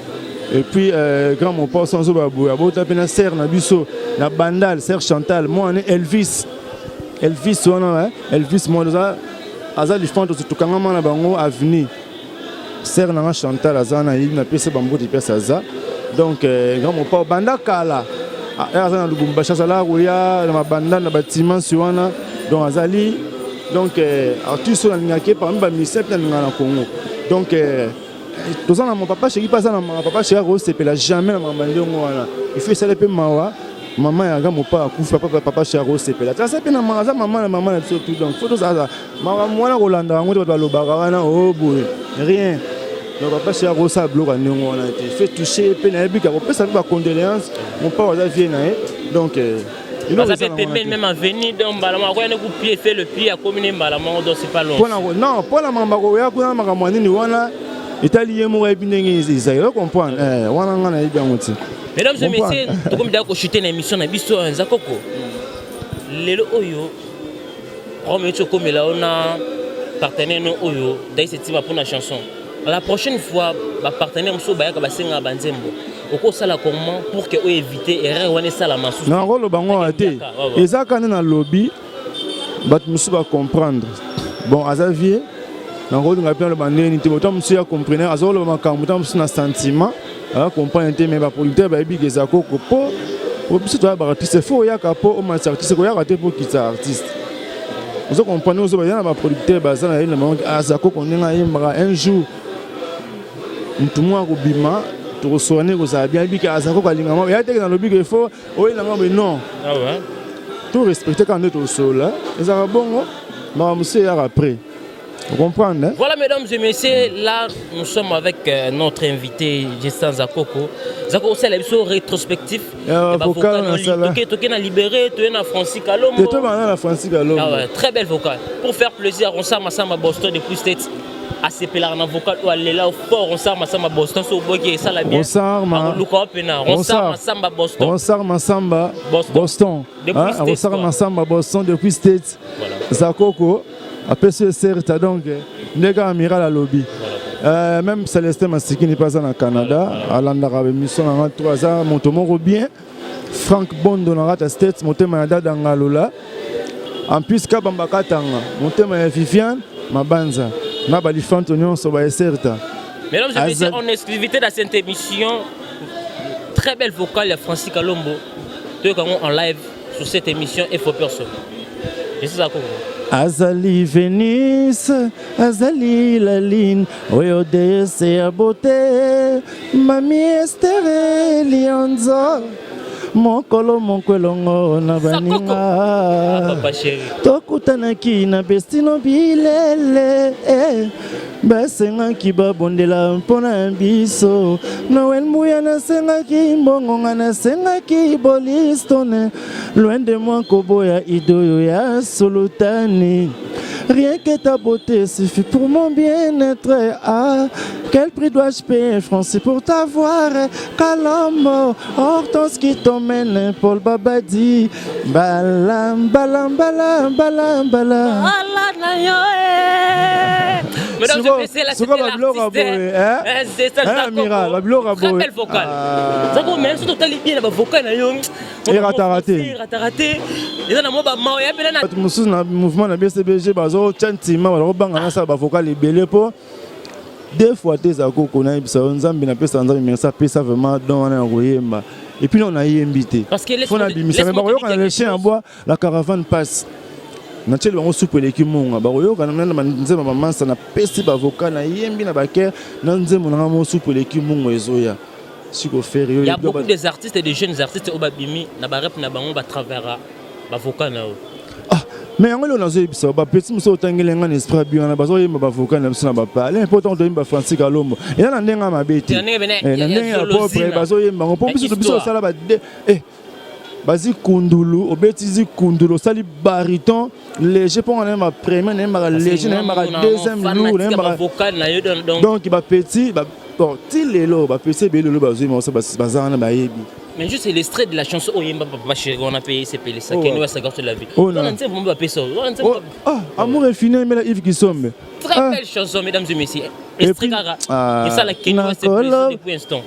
Et puis grand Mopao so azoba boye, abota mpe na sœur na biso na Bandal, sœur Chantal, mwana Elvis. Elvis wana, Elvis mwana aza lifante, tokangama na bango avenir. Sœur nanga Chantal aza na yebi, napesi bambote place aza. Donc grand Mopao banda kala aza na Lubumbashi, azala koya na mabanda na batimansi wana. Donc azali donc artiste oyo nalingaki parmi bamusicien mpe nalingaka na Congo. Donc toza na Papa Chéri mpe aza na mawa. Papa Chéri akosepela jamais na makambo ndenge wana. Il faut esala mpe mawa, mama yanga mopa akufi, Papa Chéri akosepela te. Aza mpe na mawa, aza mama na mama na biso tout. Donc faut tozala makambo wana kolanda yango te. Bato balobaka wana o boye, rien. Donc Papa Chéri akosala biloko ya ndenge wana te. Fait toucher mpe nayebi ka kopesa mpe bacondoléance. Mopao aza vie na ye, donc baza mpe pembeni, même avenue. Donc mbala moko akoya ne ku pied, fait le pied, akomi ne mbala moko, donc c'est pas long. Non, mpona makambo akoya kuna, makambo ya nini wana etali ye moko, ayebi ndenge ezali, ocomprendre wana, ngai nayebi yango te. Mesdames et messieurs, tokomi daka kochute na émission na biso. Eza koko lelo oyo problème euti okomela o na partenaire no oyo Daïs Etima mpona chanson. La prochaine fois, bapartenaire mosusu bayaka basengaka banzembo, okosala comment pour que oéviter erreur wana esalama susu? Nakoloba ngo wana te, eza kaka nde nalobi, bato mosusu bacomprendre. Bon, aza vie, nakolinga mpe naloba ndenge nini te. Bota mosusu ya comprendre, azoloba makambo ta mosusu na sentiment, aza comprendre te. Mais baproducteur bayebi ke eza koko mpo biso toya baartiste, faut oyaka mpo omatisa artiste, koyaka te mpo okitisa artiste. Ozo comprendre? Ozo baza na baproducteur, baza na ye na bango. Aza koko ndenge ayembaka, un jour mutu moko akobima, tokosoka ndenge kozala bien. Ayebi ke aza koko, alinga ngo ya teke. Nalobi ke faut oyelanga boye, non, to respecte kaka nde tosola, ezalaka bongo. Makambo mosusu eyaka après. Vous comprenez, hein? Voilà, mesdames et messieurs, là, nous sommes avec notre invité, Justin Zakoko. Zakoko, c'est la rétrospectif. Vocal na sala. Toke na Libéré, toke na Francis Kalombo. Toke na Francis Kalombo. Ah ouais, très belle vocale. Pour faire plaisir, Ronsard Massamba Boston depuis States. Asepelaka na vocal oyo, alela fort. Ronsard Masamba Boston, so oboki esala bien. Akoluka opena Ronsard Masamba Boston. Ronsard Masamba Boston, Ronsard Masamba Boston depuis States. Zakoko apesi ye serta. Donc ndenge amiral alobi, même Célestin Masikini mpe aza na Canada, alandaka baémission nanga to aza moto moko bien. Frank Bondo na kati ya States, motema ya dada Ngalola, en plus Kabamba Katanga, motema ya Viviane Mabanza na balifanto nyonso baeserta. Mesdames et messieurs, en exclusivité dans cette émission, très belle vocale ya Francis Kalombo, toyokango en live sur cette émission Info Perso. Je suis Zakoko. Azali Venus, azali la lune oyo déesse ya beauté, mami Estere Lionzo. Mokolo moko elongo na baninga tokutanaki na bestino bilele, basengaki babondela mpona biso. Noel Mbuya, nasengaki mbongo, nga nasengaki bolistone. Loin de moi koboya idoyo ya sultani. Rien que ta beauté suffit pour mon bien-être. Ah, quel prix dois-je payer, Francis, pour t'avoir? Kalombo, Hortense qui t'emmène, Paul Babadi. Balam, balam, balam, balam, balam. Ala na yo, eh. Mesdames et messieurs, là, c'était babiloko l'artiste. boye Eh, c'est ça, Eh, amiral, babiloko Très boye belle vocale. Ah. Zako, mais surtout tali bien na vocal na yo. Erata raté. Erata raté. Eza na mwa ba mawa ya pena na bato mosusu na mouvement na BCBG bazotya ntima bazakobanga nasala bavocal ebele mpo deux fois te eza koko nayebisa yo Nzambe napesa Nzambe merci, apesa vraiment don wana ya koyemba. Et puis non, nayembi te. Parce que fo nabimisa, mais laisse-moi te bakoyoka na dire le chien quelque à bois, la caravane passe, natieli bango supu eleki monga, bakoyoka na nzembo bamansa. Napesi bavocal, nayembi na bakere na nzembo nanga mo supu eleki mongo ezoya siko Ferre yo. Il y a beaucoup des artistes et des jeunes artistes oyo babimi na barep na bango batravers bavocal na yo. Ah, mais yango eloko nazoyebisa, bapeti mosusu otangeli nga na esprit abi wana, bazoyemba bavocal na biso na bapale mpo ntango toyemba Francis Kalombo, eza na ndenge ya mabe te. Na ndenge pene Eh, na ya ndenge ya zoolozina. propre bazoyemba yango mpo Ya biso biso histoire. osala bade bazi kundulu, obeti zi kundulu, osali baryton léger mpo nga nayembaka premier, nayembaka léger, nayembaka deuxième lourd, nayembaka bavocal na yo donc Donc bapeti bon, ti lelo bapeti ebele lelo bazoyemba baza wana bayebi. Mais juste l'extrait de la chanson oyemba Papa Chéri, on a payé sepelisa Oh, kende ouais. wa garçon de la vie. Oh, non. Wana nzembo mo bapesa oyo wana nzembo. Oh, ah, amour infini emela Yves Kisombe. Très Ah. belle chanson, mesdames et messieurs. Et Extrait puis, kaka ah, esala kende wa nakolo- sepelisa depuis instant.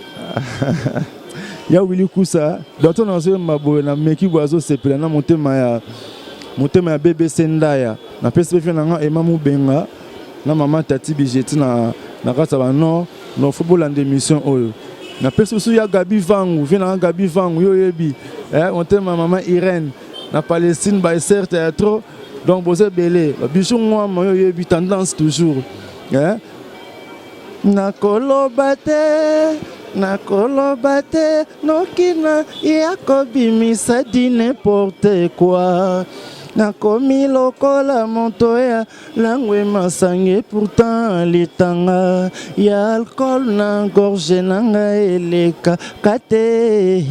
Ya Wili Kusa, donc nazoyemba boye na meki boye, azosepela na motema ya BBC Ndaya. Napesi mpe na nga Ema Mobenga na mama Tati Bijeti na kati ya banord no fo bolanda émission oyo. Napesi biso ya Gabi Vangu, vie nanga Gabi Vangu, yo oyebi motema mama Irene na Palestine, baeser théâtre. Donc boza ebele, babiso ngwama, yo oyebi tendance toujours. Nakoloba te, nakoloba te, nokina ya kobimisa di n'importe quoi. Nakomi lokola moto ya langwe masange, pourtant litanga ya alcool na gorge na ngai elekaka te.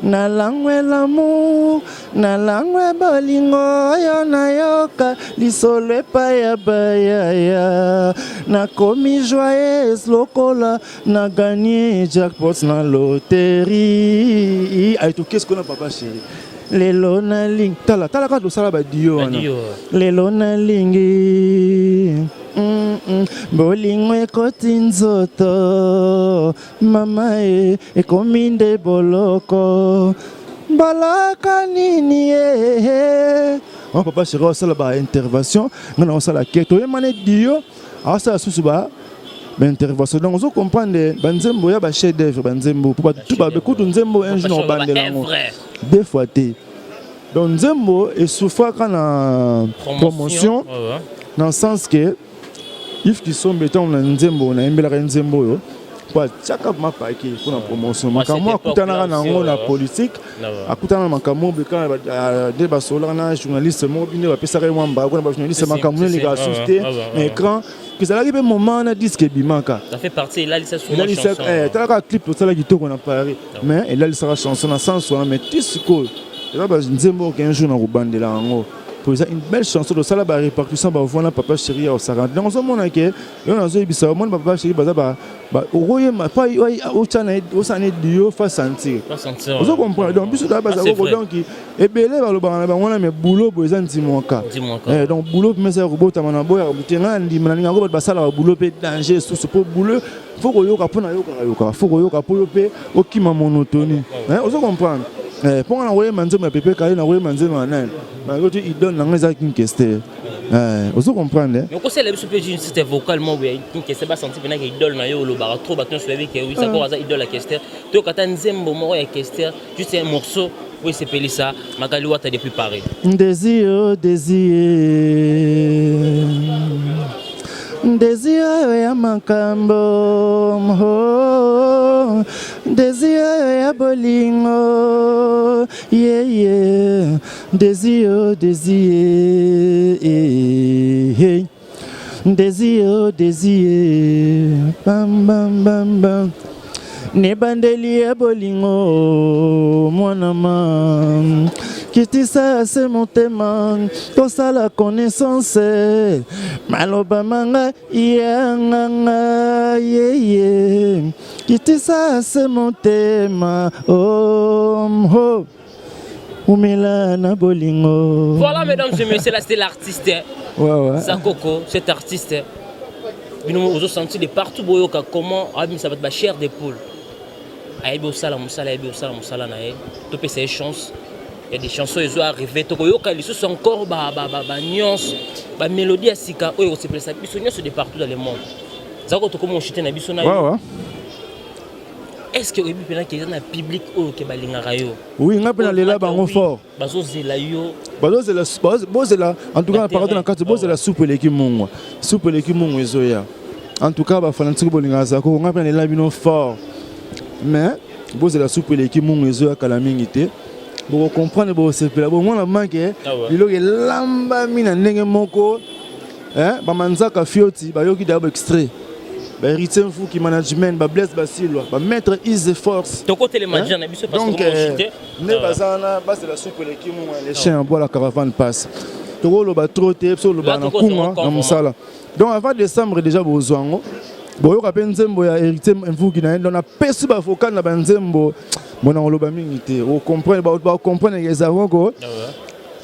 Nalangwe l'amour, nalangwe bolingo oyo nayoka lisolo epai ya bayaya. Nakomi joyeuse lokola na gagné jackpot na loterie. Ayi, tokesi kona Papa Chéri, lelo nalingi tala tala kaka tosala badio wana. Badio. Lelo nalingi Bolingo ekoti nzoto mama e, ekomi nde boloko boloko nini ye. Oh, Papa Chéri osala baintervention, nga na osala ke toyemana dio aosala susu ba baintervention. Donc ozo comprendre, banzembo ya bachef d'œuvre, banzembo po bato babekutu nzembo un jour na obandela yango deux fois te. Donc nzembo esouffraka na promotion dans le sens que Yves Kisombe, ntango na nzembo nayembelaka ye nzembo oyo po atiaka mapaki mpona promotion, makambo akutanaka nango na politique, akutana na makambo beka nde basololaka na journaliste moko nde bapesaka ye mwa mbako na bajournaliste, makambo neleka susu te na écran. Ezalaki mpe moment wana disque ebimaka, talaka clip tosala kitoko na Paris, mais elalisaka chanson na sens wana. Mais ti sikoyo eza banzembo oyo 15 jours na kobandela yango po eza une belle chanson. Tosala barépercussion, bavoix na Papa Chéri ya osaka. Donc ozomona ke yo nazoyebisa, omoni Papa Chéri baza okoyema osala ne dio fa sentir, ozo comprendre. Donc biso toya baza koko, donc ebele balobaka na bango wana, mais boulot boye eza ndimwaka. Donc boulot mpe eza kobotama na boyaka te. Ngai na ndima na ninga yango, bato basalaka boulot mpe danger susu mpo boulot fo koyoka, mpo nayokaka yokaka, fo koyoka mpo yo mpe okima monotonie, ozo comprendre. Mpo nga na koyemba nzembo ya Pepe Kaye, na koyemba nzembo ya nani, malgré tout idole na nga eza King Kester, ozo comprendre. Mais okosala biso mpe juste vocal moko ya King Kester, basanti mpenaka idole na yo. Olobaka trop, bato nyonso bayebi ke Wisakor aza idole ya Kester. Toyoka ata nzembo moko ya Kester, juste un morceau po esepelisa Magali Wata depuis Paris. Désir, désir, désir oyo ya makambo, oh, désir oyo ya bolingo yeye, désir, désir, désir, désir, bam bam bam bam. Nebandeli ya bolingo, mwana ma kitisa se motema, tosala connaissance, maloba manga yanganga yeye, kitisa se motema, oh, oh. Umela na bolingo. Voilà, mesdames et messieurs, là, c'était l'artiste Zakoko, cet artiste. Bino ozo sentir de partout, boyoka comment abimisa bato ba chair de poule. Ayebi osala mosala, ayebi osala mosala na ye. Topesa ye chance. Il y a des chansons ezo arrivé, tokoyoka lisusu encore ba nyonso, ba mélodie ya sika oyo ekosepelisa biso nyonso de partout dans le monde. Zako, tokoma oshite na biso na yo. Est ce que oyebi mpena ke eza na public oyo ke balingaka yo? Oui, nga mpe nalela bango fort. Bazozela yo. Bazozela, bozela en tout cas. Pardon, na kati bozela, supu eleki mungwa, supu eleki mungwa ezoya. En tout cas, bafanatike bolingaka Zakoko, nga mpe nalela bino fort, mais bozela, supu eleki mungwa ezoya kala mingi te. Bokocomprendre, bokosepela, bomona manke biloko elambami na ndenge moko. Bamanzaka fioti bayoki daya, baextrait, bahéritier Mfuki management, bablaise Basilwa, bamaître Ise Force. Tokotelema na biso. Donc nde baza wana, bazela, supu eleki mungwa. Les chiens aboient, la caravane passe. Tokoloba trop te, biso oloba na kunga na mosala. Donc avant décembre déjà bozwa yango, boyoka mpe nzembo ya Héritier Mvuki na ye. Donc napesi bavocal na banzembo, bona koloba mingi te, ocomprendre, bacomprendre eza koko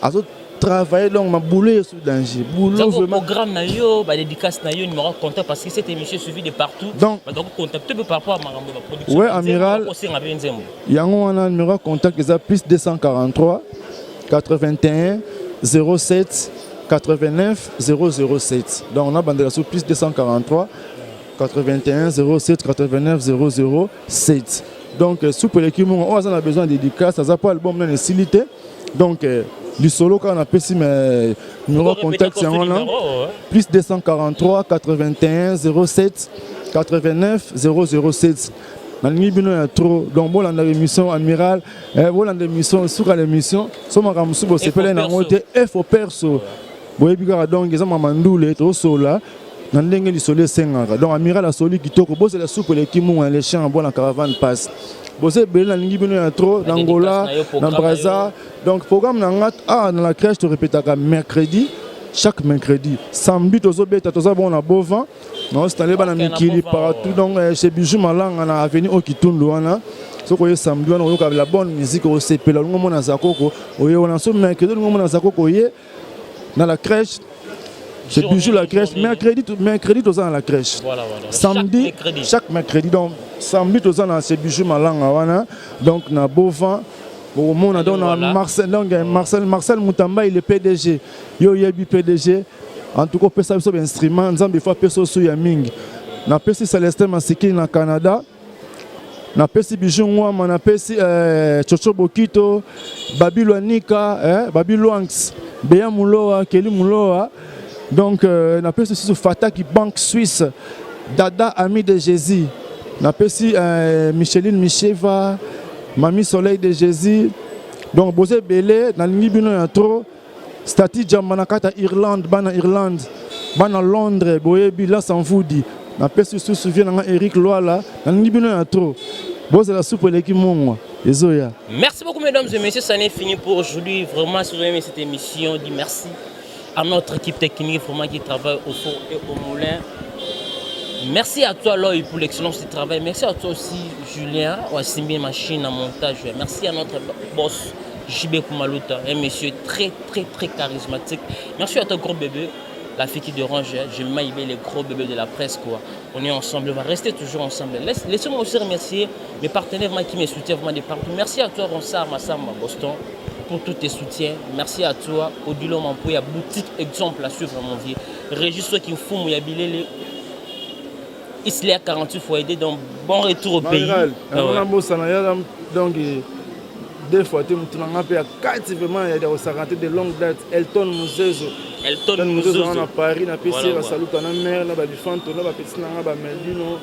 azotravailler. Donc maboulot esu danger, boulot vraiment. Programme na yo, badédicace na yo, numéro contact, parce que cette émission est suivie de partout. Donc donc contacte mpe par rapport à makambo ya baproduction. Ouais, amiral. Osenga mpe nzembo. Yango wana, numéro contact eza plus 243 81 07 89 007. Donc on a bandela sur plus 243 81 07 89 007. Donc supu eleki mongo, oyo aza na besoin de dédicace, aza po album nano esili te. Donc lisolo kaka napesi, me numéro contact yango wana, plus 243 81 07 89 007. Nalingi bino ya trop. Donc bolanda émission amiral, bolanda émission, suka l'émission so makambo mosusu bosepele nango te, efo perso boyebi kaka. Donc eza mama ndule, tosola na ndenge lisolo esengaka. Donc amiral asoli kitoko, bozela, supu eleki mungu, les chiens aboient, la caravane passe. Boza ebele, nalingi bino ya trop na Angola, na Braza. Donc programme na nga awa na la crèche, torepetaka mercredi, chaque mercredi, samedi tozobeta, toza bongo na Bovan, naostale bana mikili partout. Donc chez Bijou Malanga na avenue Okitundu wana, soki oye samedi wana, oyoka la bonne musique, osepela. Olingo mona Zakoko, oye wana. So mercredi olingo mona Zakoko, oye na la crèche chez Bijou la crèche. Mercredi, mercredi toza na la crèche. Voilà. Samedi chaque mercredi. Chaque mercredi. Donc samedi toza na chez Bijou Malanga wana, donc na Bovan, bokomona. Donc na Marcel, donc Marcel Mutamba, il est PDG, yo oyebi PDG. En tout cas opesa biso bainstrument, Nzambe ifo apesa osu ya mingi. Napesi Celestin Masikini na Canada, napesi Bijou Ngwama, napesi Chocho Bokito, Babi Lwanika, Babi Lwanks, Beya Muloa, Keli Muloa. Donc napesi lisusu Fataki Banque Suisse, Dada Ami de Jésus, napesi Micheline Micheva, Mami Soleil de Jésus. Donc boza ebele, nalingi bino ya trop. Stati Jamba na kati ya Irlande, bana Irlande, bana Londres, boyebi Lasa Mvudi. Napesi lisusu vie na nga Eric Lwala, nalingi bino ya trop. Bozala, supu eleki mongwa ezoya. Merci beaucoup, mesdames et messieurs. Ça n'est fini pour aujourd'hui. Vraiment, si vous avez aimé cette émission, dis merci à notre équipe technique vraiment qui travaille au four et au moulin. Merci à toi, Loï, pour l'excellence du travail. Merci à toi aussi, Julien, Wassimbi Machine à montage. Merci à notre boss, JB Koumalouta, un monsieur très, très, très charismatique. Merci à ton gros bébé, la fille qui dérange. Je m'aime les gros bébés de la presse, quoi. On est ensemble, on va rester toujours ensemble. Laissez-moi aussi remercier mes partenaires vraiment, qui me soutiennent vraiment de partout. Merci à toi, Ronsard Massamba Boston, pour tous tes soutiens. Merci à toi, Odilo Mampouya, boutique exemple à suivre, mon vieux. Régis qui Fumu Yabilele. Isléa 48 fois aidé, donc bon retour au pays. Yango nabosana ya donc deux fois te, motu na nga mpe ya kati vraiment ya kosaka te, de longue date, Elton Muzezo. Elton Muzezo wana na Paris, napesi ye Voilà. basaluta na mare na babifanto na bapeti na nga, bameldino,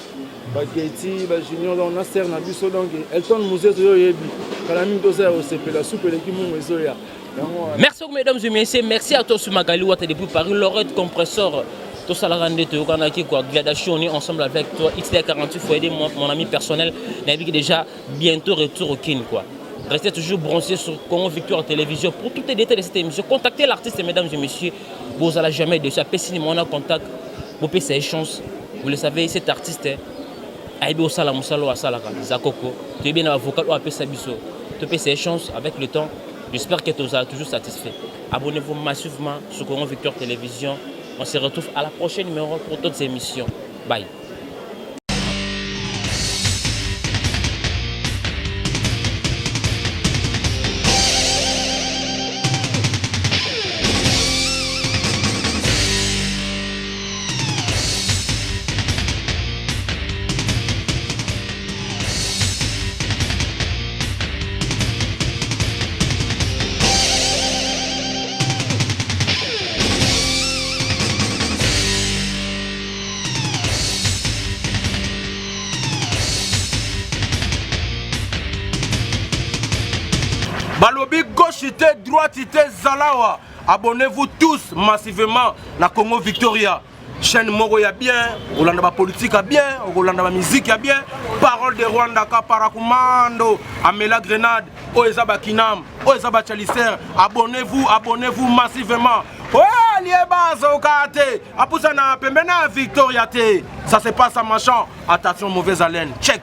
bageti, bajunior, donc na sere na biso. Donc Elton Muzezo, yo oyebi, kala mingi toza ya kosepela, supu eleki mungu ezoya, yango wana. Merci beaucoup, mesdames et messieurs. Merci à tous, Magali Ouattara depuis Paris, Lorette Compresseur. Tout ça, la rende, quoi. Gladachou, on est ensemble avec toi. XL 48 faut aider mon ami personnel. Nabi déjà bientôt retour au Kin, quoi. Restez toujours branchés sur Congo Victoire Télévision pour tous les détails de cette émission. Contactez l'artiste, mesdames et messieurs. Vous n'allez jamais dessus. Appelez mon contact. Vous pouvez chance. Vous le savez, cet artiste, ayebi osala mosala oyo asalaka. Zakoko, toyebi na bavocal oyo apesa biso, topesa ye chance. Avec le temps. J'espère que tu as toujours satisfait. Abonnez-vous massivement sur Congo Victoire Télévision. On se retrouve à la prochaine numéro pour d'autres émissions. Bye. Balobi gauche te droite te zalawa. Abonnez-vous tous massivement na Congo Victoria. Chaîne moko ya bien, okolanda ba politique ya bien, okolanda ba musique ya bien. Parole de Rwanda ka paracommando, amela grenade, oyo eza ba kinam, oyo eza ba chalicer. Abonnez-vous, abonnez-vous massivement. Oh, lieba zoka te, apusa na pembeni ya Victoria te. Ça se passe à Machan. Attention mauvaise haleine. Check.